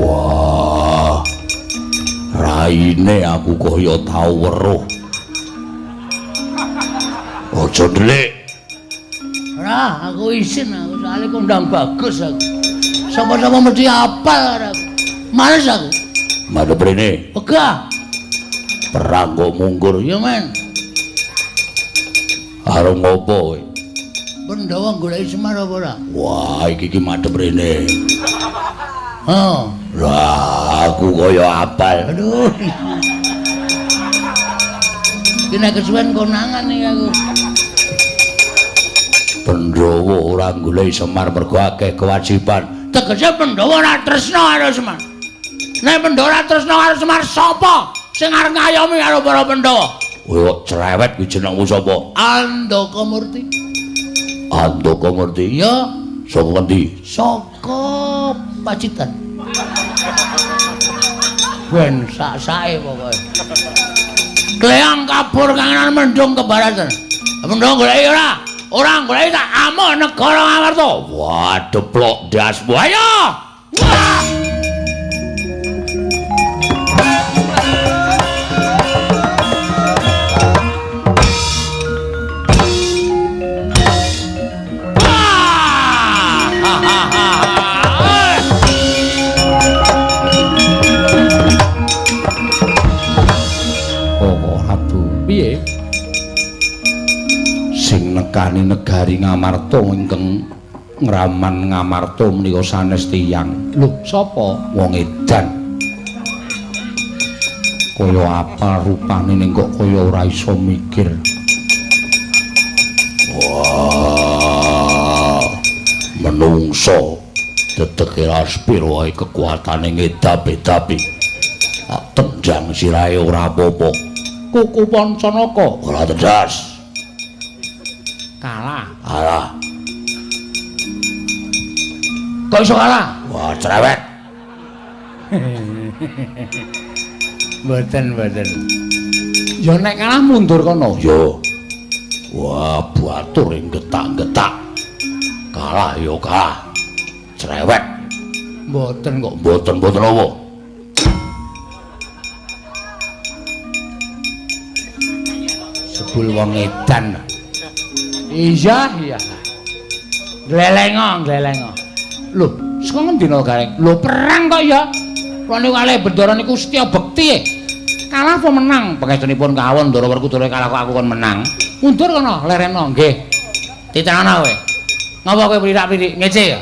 Wah. Raine aku kaya tau weruh. Aja ndelik. Ora, aku isin aku soalé kondang bagus aku. Sapa-sapa mesti apal karo aku. Males aku. Madhep rene. Wegah. Perang kok mungkur. Ya men. Arep ngopo kowe? Pandhawa goleki Semar apa ora? Wah, iki ki madhep rene. Heeh. Lah, aku kaya apal. Aduh. Iki nek kesuwen konangan iki aku. Pandhawa ora goleki Semar mergo akeh kewajiban. Tegese Pandhawa ora tresna karo Semar. Nek Pandhawa ora tresna karo Semar, sapa sing arep ngayomi karo para Pandhawa? Kowe kok cerewet kuwi jenengmu sapa? Andaka Murti. Andaka Murti. Iya, Saka ngendi? saka Pacitan. Ben sak-sake pokoke. Kleang kabur kangenan mendung kebaratan. Mendung goleki ora? Ora goleki tak amuk negara Ngamarta. Wah, deplok ndasmu. Ayo. Wah! Oh, Prabu, Piye? Sing nekani negari Ngamarta ingkang ngraman Ngamarta menika sanes tiyang. Lho, sapa? Wong edan. Kaya apa rupane ning kok kaya ora iso mikir. Wah. Menungso dedeke raspir wae kekuatane ngedap-edapi. Tak tendang sirahe ora apa-apa. Kuku Pancanaka. Ora tedas. Kalah. Alah, Kok iso kalah? wah cerewet. Mboten, mboten. Ya nek kalah mundur kono. Yo. Wah, batur ing getak-getak. Kalah yo kalah. Cerewet. Mboten kok. Mboten-mboten apa? Sebul wong edan. Iya, iya. Glelengo, glelengo. Lho, saka ngendi no Gareng? Lho, perang kok ya. Kula niku kalih Bendara niku setya bekti. Kalah apa menang? Pangestunipun kawon Ndara Werkudara kalah kok aku kon menang. Mundur kono, lereno nggih. Titenono kowe. Ngapa kowe prirak-pririk ngece ya?